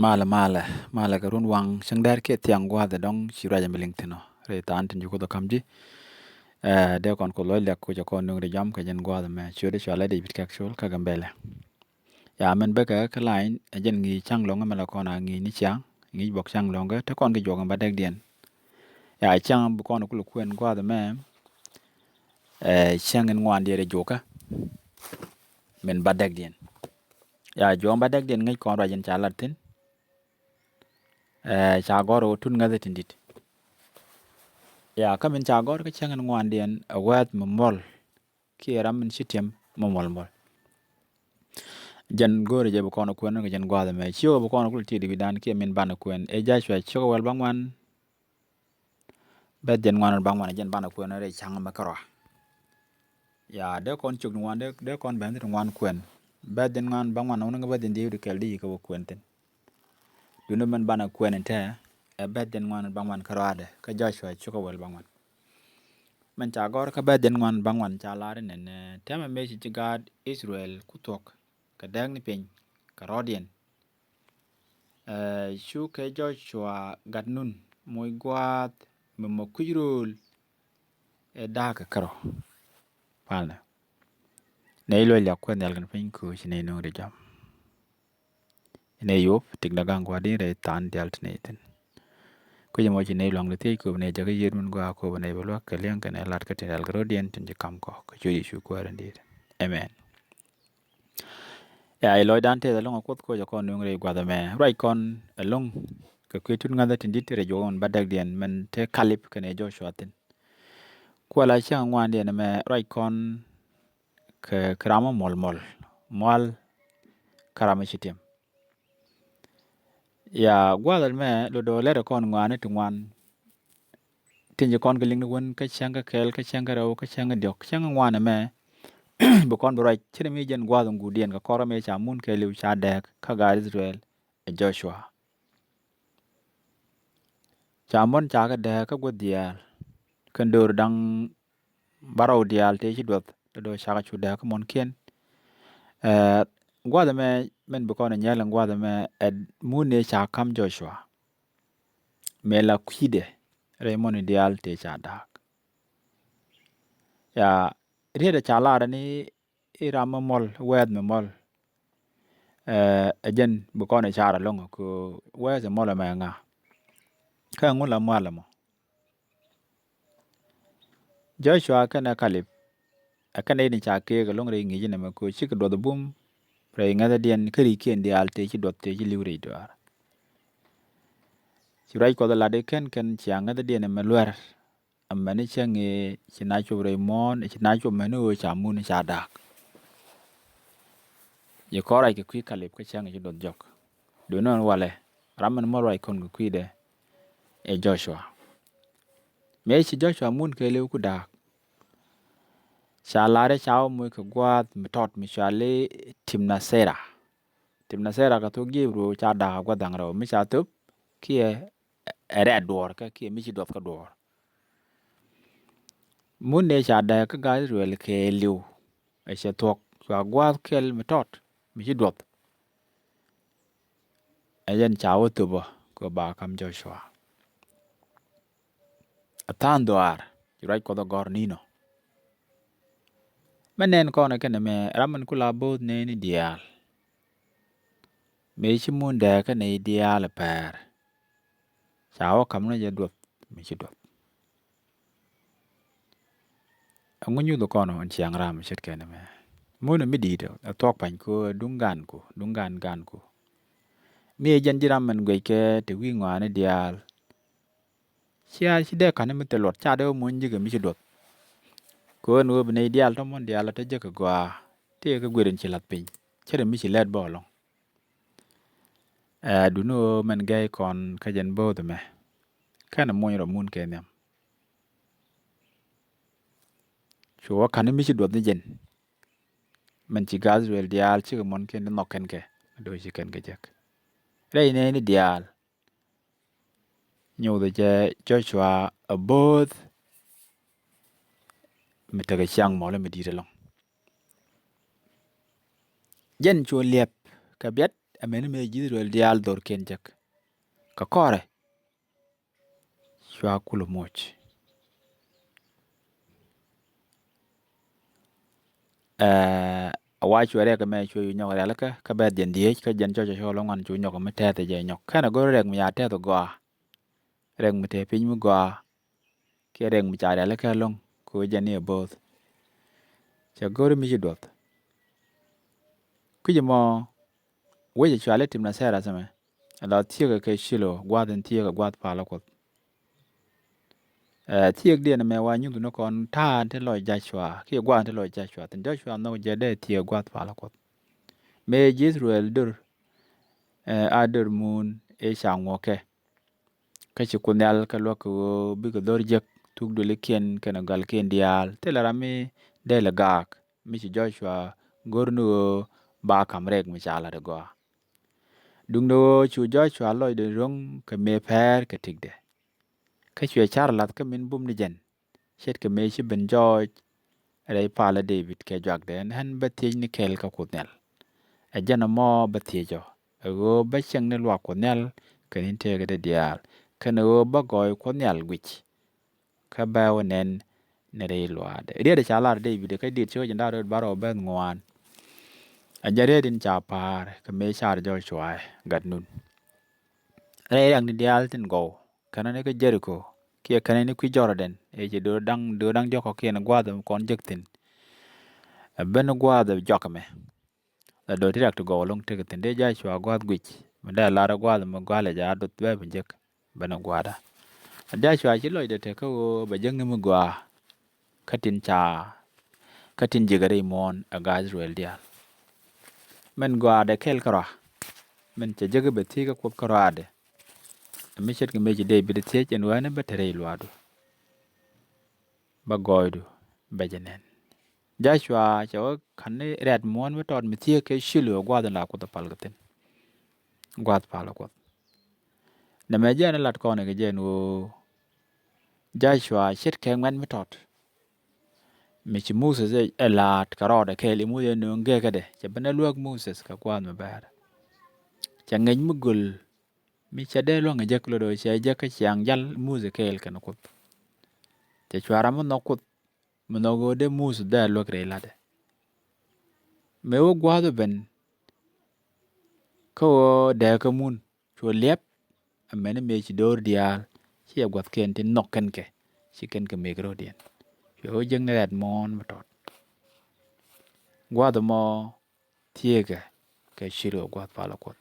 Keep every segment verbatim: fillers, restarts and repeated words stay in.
Malɛ, malɛ, malɛ kɛ run waŋ cäŋ dɛr kiɛ thiaŋ gua̱a̱th ɛ dɔ̱ŋ ci ruacɛ mi liŋ thi̱n ɔ. Rɛy tha̱a̱ŋ tin ci Kuoth ɔ ka̱m ji̱. Ɛ, dee kɔn Kuoth lɔc liak kucɛ kɔn nuŋ ri jam kɛ jɛn gua̱a̱th ɛmɛ. Ciötdɛ cɔalɛ David Kɛk Col kä Gambɛlɛ. Ya, mɛn bäkɛ kä line ɛ jɛn ŋi̱i̱c cäŋ lɔ̱ŋ ɛmɛ la kɔn a ŋi̱i̱c ni ciaŋ, ŋi̱i̱c bɔk cäŋ lɔ̱ŋ kɛ te kɔn kɛ juɔk ɛn bädäkdiɛn. Ya, cäŋ bi kɔn kulɛ kuɛn gua̱a̱th ɛmɛ, ɛ, cäŋ in ŋuan diɛɛr ɛ juɔkä min bädäkdiɛn. Ya, juɔk ɛn bädäkdiɛn ŋäc kɔn ruac in ca lat thi̱n. Ɛ, ca gɔ̱r ɣöö tut ŋäthä tin di̱t. Ya, kä min ca gɔ̱r kä cäŋ in ŋuandiɛn ɛ wɛ̈th mi muɔl kiɛ ram min ci tiɛm mi muɔl muɔl. Jɛn go̱o̱rɛ jɛ bi kɔn kuɛn kɛ jɛn gua̱a̱th ɛmɛ. Ciökɛ bi kɔn kulɛ tiɛt wi̱dan kiɛ min banɛ kuɛn. Ɛ Jɔcua ciökɛ wäl bäŋuan, bɛ̈th jɛn ŋuan bäŋuan, jɛn banɛ kuɛn rɛy cäŋ ɛmɛ kärɔa. Ya, dee kɔn cök ni ŋuan, dee, dee kɔn bɛ̈n ti ŋuan kuɛn. Bɛ̈th jɛn ŋuan bäŋuan, wun ŋä bɛ̈th jɛn di̱i̱t kɛl di yikɛ wä kuɛn thi̱n. Duundɛ mɛn banɛ kuɛn in te, ɛ bɛ̈th jɛn ŋuan bäŋuan kärɔadɛ, kä Jɔcua ciökɛ wäl bäŋuan. Mɛn ca gɔ̱r kä bɛ̈th jɛn ŋuan bäŋuan ca lar inɛn, ɛ, tɛmɛ mëë ci ji̱ gaat Ithɛrɛl ku thuɔ̱k kɛ dääk ni piny kɛ rɔ̱diɛn. Ɛ, cukɛ Jɔcua gat Nun moc gua̱a̱th mi mɔ kui̱c rööl ɛ da̱a̱k kɛ kärɔ̱. Palnɛ. Nɛy luɔc liak Kuɔth Nhial kɛnɛ piny kööc, nɛy nööŋ ri jam. Nɛy yop tikdä ga̱ŋ gua̱di̱n rɛy tha̱a̱ŋ diaal ti nɛy thi̱n. Kui̱c ɛmɔ ci nɛy lua̱ŋ di thiec kööb nɛy jäkä yiëët min gɔaa kööb nɛy bä luäk kɛ liɛŋ kɛnɛ lat kä tin rial kɛ rɔ̱diɛn tin ci ka̱m kɔ kɛ ciöt Yecu Kuäär in di̱i̱t. Amen. Ya, ilɔcdan tëë ɛlɔ̱ŋ ɛ Kuoth koc ɛ kɔn nööŋ rɛy gua̱th ɛmɛ. Ruac kɔn ɛlɔ̱ŋ kɛ kui̱ tut ŋäthä tin di̱t rɛy juɔk ɛn bädäkdiɛn mɛn te Kalib kɛnɛ Jɔcua thi̱n. Kuɛ la cäŋ ŋuandiɛn ɛmɛ ruac kɔn kɛ, kɛ ram muɔl muɔl, mual kä ram ci tiɛm. Ya, gua̱a̱th ɛmɛ lotdɛ lɛr ɛ kɔn ŋuani ti ŋuan. Tin ci kɔn kɛ liŋ ni wän kä cäŋ kä kɛl, kä cäŋ kä rɛw, kä cäŋ kä diɔ̱k, cäŋ ŋuan ɛmɛ bi kɔn bi ruac ce̱t mi jɛn gua̱a̱th in guudiɛn kɛ kɔr ɛmɛ ca mun kɛɛliw ca dääk kä gaat Ithɛrɛl ɛ Jɔcua. Ca mun ca kɛ dääk kä guäth diaal kɛn döör da̱ŋ bärɔw diaal tëë ci duɔth, lotdɛ cakɛ cu dääk kä muɔ̱nkiɛn. Ɛ, gua̱th ɛmɛ mɛn bi kɔn ɛ nyɛl ɛn gua̱th ɛmɛ ɛ mun ni ca ka̱m Jɔcua. Mëë la kui̱dɛ rɛy muɔ̱ni diaal tëë ca da̱a̱k. Ya, rietdɛ ca lar ni i̱ ram mi muɔl, wɛɛth mi muɔl. Ɛ, ɛ jɛn bi kɔn ɛ car ɛlɔ̱ŋ kɛ wɛɛth mi muɔl ɛmɛ ŋa. Kä ɛŋu la mual ɛmɔ? Jɔcua kɛnɛ Kalib ɛ kɛnɛ in ca kek ɛlɔ̱ŋ rɛy ŋi̱i̱c ɛn ɛmɛ kɛ ɣöö cikɛ duɔth bum rɛy ŋäthädiɛn kä ri̱ckiɛn diaal tëë ci duɔth tëë ci li̱w rɛy duaar. Ci ruac Kuɔth ɛ lat i̱ kɛn kɛn cia ŋäthädiɛn ɛmɛ luɛr. Amäni cäŋ ëë ci na cop rɛy muɔ̱ɔ̱n, ci na cop mäni ɣöö ca mun ca da̱a̱k. Yɛ kɔn ruac kɛ kui̱ Kalib kä cäŋ ëë ci duɔth jɔk. Duundɛ walɛ ram min muɔl ruac kɔn kɛ kui̱dɛ ɛ Jɔcua. Mëë ci Jɔcua mun kɛɛliw ku da̱a̱k, ca lar i̱ ca wä moc kɛ gua̱a̱th mi tɔt mi cɔal i̱ Timna-thɛra. Timna-thɛra kɛ thok ji̱ Ibru ca da̱a̱k a gua̱th da̱ŋ rɛw mi ca thöp kiɛ ɛ rɛ̈t duɔ̱ɔ̱r kä kiɛ mi ci duɔth kä duɔ̱ɔ̱r. Mun ëë ca dääk kä gaat Ithɛrɛl kɛɛliw ɛ cɛ thuɔ̱k cua gua̱a̱th kɛl mi tɔt mi ci duɔth. Ɛ jɛn ca wä thöpä kɛ ba ka̱m Jɔcua. A tha̱a̱ŋ dhɔaar ci ruac Kuɔth ɛ gɔ̱r ni̱n ɔ. Mɛ nɛn kɔn ɛ kɛn ɛmɛ ram min kula bo̱o̱th nɛɛni diaal. Mëë ci mun dääk kä nɛy diaal ɛ pɛr. Ca wä ka̱m ni jɛ duɔth mi ci duɔth. Ɛŋu nyuth kɔn ɛn ciaŋ ram mi ce̱tkɛ nɛmɛ? Mun mi di̱i̱t ɛ thuɔ̱k pa̱ny ko duŋ gan ko, duŋ gan gan ko. Mi ɛ jɛn ji̱ ram min guɛckɛ te wi̱i̱ ŋɔaani diaal. Cia ci dee ka̱n mi thil luɔt ca dee wä muny ji̱ kɛ mi ci duɔth. Kɛ ɣöö ɛn ɣöö bi nɛy diaal tɔ̱ muɔ̱n diaal a te jek kɛ gɔaa tëëkɛ guir in ci la̱th piny ce̱t mi ci lɛt bä ɛlɔ̱ŋ. Ɛ, duŋni ɣöö mɛn gɛy kɔn kä jɛn bo̱o̱th ɛmɛ. Kɛn ɛ muny rɔ mun kɛ nhiam. Cu wä ka̱n mi ci duɔth ni jɛn. Mɛn ci gaat Israel diaal cikɛ muɔ̱n kɛn ti nhɔk kɛn kɛ. Do̱ ci kɛn kɛ jek. Rɛy nɛɛni diaal. Nyuuth jɛ Joshua a bo̱o̱th mi tekɛ ciaŋ mɔlä mi di̱i̱t ɛlɔ̱ŋ. Jɛn cu liɛp kɛ biɛt ɛmɛn mëë ji̱ Israel diaal dhorkiɛn jek. Kɛ kɔrɛ cua kulɛ moc. Ɛɛ, a wa cuɛ rɛk ɛmɛ cuɛ yu nyɔk rialikä kä bɛ jɛn dhieec kä jɛn cɔcɔ cɔl ŋuan cu nyɔk mi tɛth jɛ nyɔk kɛn a go̱r rɛk mi ya tɛth gɔaa. Rɛk mi te piny mi gɔaa kiɛ rɛk mi ca rialikä loŋ kɛ ɣöö jɛn ni a bo̱o̱th. Cɛ go̱r mi ci duɔth. Kui̱c ɛmɔ wec a cuali tim na sɛɛr a thimɛ. La thiekɛ kɛ Cilo gua̱a̱th in thiekɛ gua̱a̱th palä Kuɔth. Ɛ thiekdiɛn ɛmɛ wa nyuth ni kɔn ta̱a̱ ti lɔc Jacua kiɛ gua̱a̱th ti lɔc Jacua thin Jacua nhɔk jɛ dee thiekɛ gua̱a̱th palä Kuɔth. Mëë ji̱ Israel dör ɛ a dör muun ëë ca ŋuɔkɛ. Kä ci Kuoth Nhial kɛ luäk kɛ ɣöö bikɛ dhor jek thuk duëlikiɛn kɛnɛ gɔalkiɛn diaal thilɛ ram mi dee lɛ gaak mi ci Jacua go̱r ni ɣöö ba ka̱m rɛk mi ca la̱t gɔaa. Duundɛ ɣöö cu Jɔcua lɔcdɛ ro̱ŋ kɛ mëë pɛ̱ɛ̱r kɛ tikdɛ. Kä cuɛ car la̱th kä min bum ni jɛn ce̱tkɛ mëë ci ben jɔɔc rɛy palä Dee-bid kɛ juakdɛ ɛn ɣän bä thiec ni kɛɛl kä Kuoth Nhial. Ɛ jɛn ɛmɔ bä thiec ɔ ɛ ɣöö bä cieŋ ni luaak Kuɔth Nhial kɛ ni̱n tëëkɛ dee diaal kɛnɛ ɣöö bä gɔɔy Kuɔth Nhial guic. Kä bɛ wä nɛn ni rɛy luaadɛ riet ca lar Dee-bid kä dit cio̱k jɛn da̱r röt bar ɔ bɛth ŋuan. Ɛ jɛ riet in ca pa̱a̱r kɛ mëë car Jɔcua gat nun. Rɛy riɛk ni diaal tin gɔw kɛnɛ ni kä Jeriko kiɛ kɛnɛ ni kui̱ Jɔrdɛn ëë ci do̱r da̱ŋ do̱r da̱ŋ diɔ̱k kɔ̱kiɛn gua̱a̱th ɛmɛ kɔn jek thi̱n. Ɛ ben gua̱a̱th ɛ jɔk ɛmɛ. La do̱r ti riɛk ti gɔw lo̱ŋ tek thi̱n dee Jacua gua̱a̱th guic mi dee lar gua̱a̱th ɛmɛ gua̱a̱lɛ jɛ a duth bɛ bi jek ben gua̱a̱da. Ɛ Jacua ci lɔcdɛ tek kä ɣöö bɛ jek ni mi gɔaa. Kä tin ca kä tin jek rɛy muɔ̱ɔ̱n ɛ gaat Israel diaal. Min gɔaadɛ kɛl kärɔa min cɛ jek bɛ thiec kä Kuoth kärɔaadɛ. Ɛ mi ce̱tkɛ mëë ci Dee-bid thiec ɛn ɣöö ɣän bä te rɛy luaadu. Bä gɔɔydu bɛ jɛ nɛn. Jacua cɛ wä ka̱n ni rɛ̈t muɔ̱ɔ̱n mi tɔɔt mi thiec kɛ Cilo gua̱a̱th in la Kuoth ɛ pal kɛ thi̱n. Gua̱a̱th palä Kuɔth. Nɛmɛ jɛn lat kɔn kɛ jɛn ɣöö Jacua ce̱tkɛ ŋuɛ̈t mi tɔt. Mi ci Moses ɛ la̱a̱t kɛ rɔɔdɛ kɛɛl i̱ Moses ɛ nööŋ gɛɛkädɛ cɛ ben ɛ luäk Moses kɛ gua̱a̱th mi bɛ̈ɛ̈r. Cɛ ŋi̱c mi göl mi cɛ dee luäŋ ɛ jek lot ɣöö cɛ jek kä ciaŋ jal Moses kɛɛl kɛn Kuoth. Cɛ cua ram mi nhɔk Kuoth mi nhɔk ɣöö dee Moses dee a luäk rɛy la̱tdɛ. Mëë wä gua̱a̱th ɛ ben kä ɣöö dɛɛkä mun. Cu liɛp amäni mëë ci do̱r diaal ci ɛ gua̱thkiɛn ti nhɔk kɛn kɛ ci kɛn kɛ mëëk ro̱diɛn. Cuɛ ɣöö jiäkni rɛ̈t muɔ̱ɔ̱n mi tɔt. Gua̱th ɛmɔ thieekɛ kɛ Cilo gua̱th palä Kuɔth.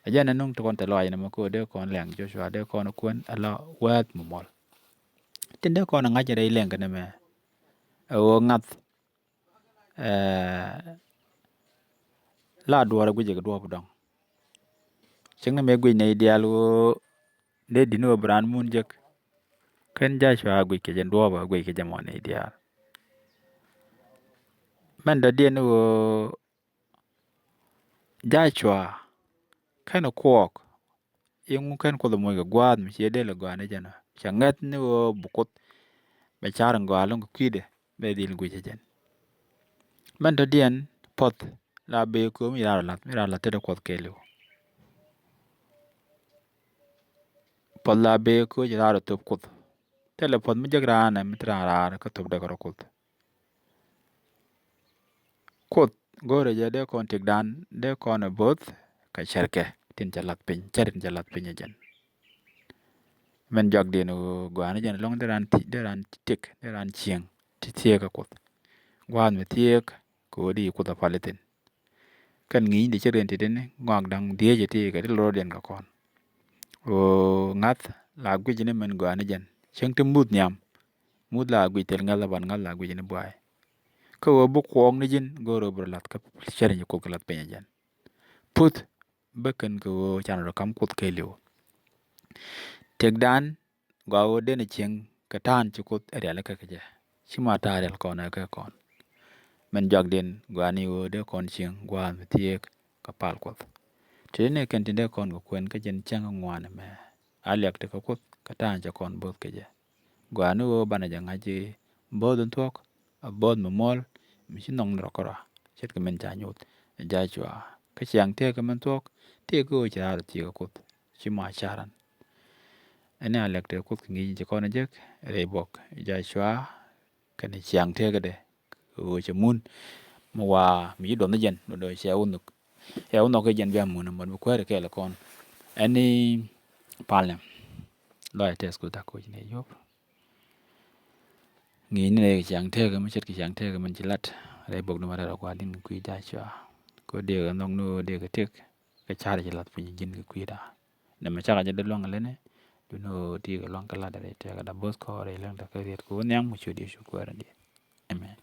Ɛ jɛn ɛ nuŋ ti kɔn thil lɔac nɛmɛ kɛ ɣöö dee kɔn lɛŋ Jɔcua dee kɔn kuɛn ala wäth mi muɔl. Tin dee kɔn ɛ ŋa̱c rɛy lɛŋ kɛ nɛmɛ ɛ ɣöö ŋa̱th Ɛɛ, la duɔ̱ɔ̱r ɛ guic kɛ duɔ̱ɔ̱p dɔ̱ŋ. Cieŋni mëë guic nɛy diaal ɣöö dee di̱t ni ɣöö bi raan mun jek. Kɛn Jacua guic kɛ jɛ duɔ̱ɔ̱p ɛ guic kɛ jɛ mɔ nɛy diaal. Mɛn dɔ̱diɛn ni ɣöö Jacua kɛn kuɔɔk i̱ ŋu kɛn Kuoth ɛ moc kɛ gua̱a̱th mi ciɛ dee lɛ gɔaa ni jɛn ɔ. Cɛ ŋäth ni ɣöö bi Kuoth bɛ car in gɔaa ɛlɔ̱ŋ kɛ kui̱dɛ bɛ dhil guic ɛ jɛn. Mɛn tɔ̱diɛn puɔ̱th la bëë köö mi ci raar ɔ la̱th mi raar la̱th tetdɛ Kuɔth kɛɛliw. Puɔ̱th la bëë köö ci raar ɔ thöp Kuoth. Thilɛ puɔ̱th mi jek raan ɛ mi te raan raar kä thöpdɛ kɛ rɔ Kuoth. Kuoth go̱o̱rɛ jɛ dee kɔn tiekdan dee kɔn ɛ bo̱o̱th kɛ cärkɛ tin cɛ lath piny cär tin cɛ lath piny ɛ jɛn. Mɛn jɔakdiɛn ɣöö gɔaa ni jɛn ɛlɔ̱ŋ dee raan ti dee raan ti tiek dee raan cieŋ ti thieekä Kuoth. Gua̱a̱th mi thieek kɛ ɣöö di Kuoth ɛ pal ithin. Kɛn ŋi̱i̱cdɛ ce̱tkɛn ti̱ti̱ni ŋɔak da̱ŋ dhieec ɛ ti kɛ ti lordiɛn kɛ kɔn. Ɣöö ŋa̱th la guic ni mɛn gɔaa ni jɛn cieŋ ti muth nhiam. Muth la guic thil ŋa̱th la ban ŋa̱th la guic ni buay. Kä ɣöö bi kuɔɔk ni ji̱n go̱o̱r ɣöö bi rɔ lath kä cär in ci Kuoth kɛ lath piny ɛ jɛn. Puth bä kɛn kɛ ɣöö can rɔ ka̱m Kuoth kɛɛliw. Tëkdan gɔaa ɣöö den ɛ cieŋ kɛ ta̱a̱n ci Kuoth ɛ rialikä kɛ jɛ. Ci ma ta̱a̱ rial kɔn ɛ kɛ kɔn. Mɛn jɔakdiɛn gɔaa ni ɣöö dee kɔn cieŋ gua̱a̱th mi thieek kɛ pal Kuɔth. Te ni kɛn tin dee kɔn kɛ kuɛn kä jɛn cäŋ ŋuan ɛmɛ. A liak tekɛ Kuoth kɛ ta̱a̱n cɛ kɔn bo̱o̱th kɛ jɛ. Gɔaa ni ɣöö banɛ jɛ ŋa̱c i̱ bo̱o̱th in thuɔ̱k a bo̱o̱th mi muɔ̱l mi ci nhɔk ni rɔ kärɔa. Ce̱tkɛ min ca nyuuth ɛ Jacua kɛ Ciaŋ tëëkɛ min thuɔ̱k tëëkɛ ɣöö ci raar thiëëk ɛ Kuoth ci ma ca̱ran. Ɛn ni a lɛk tëë Kuoth kɛ ŋi̱i̱c ci kɔn ɛ jek rɛy buɔk Jacua kɛnɛ ciaŋ tëëkädɛ kɛ ɣöö cɛ mun mi wa mi ci duɔth ni jɛn duɔth cɛ wä nhök. Cɛ wä nhök kɛ jɛn bia mun ɛmɔ bi kuäär kɛɛl kɔn. Ɛn ni palnɛ lɔc tɛth Kuoth dak koc ni yop. Ŋi̱i̱c ni rɛy kɛ ciaŋ tëëkä mi ce̱tkɛ ciaŋ tëëkä min ci lat rɛy buɔk ni ma rɛl a gua̱a̱r din kɛ kui̱ Jacua. Kɛ ɣöö dëëkɛ nhɔk ni ɣöö dëëkɛ tëk kɛ ca̱r ci lath piny ji̱n kɛ kui̱da. Nɛmɛ cakɛ jɛ dee luaŋ leni duŋni ɣöö ti kɛ luaŋ kɛ lat rɛy tëëkä da bo̱th kɔɔr rɛy läŋ da̱k kä riet kɛ ɣöö nhiam mi ciöt Yecu kuäärä diɛn. Amen.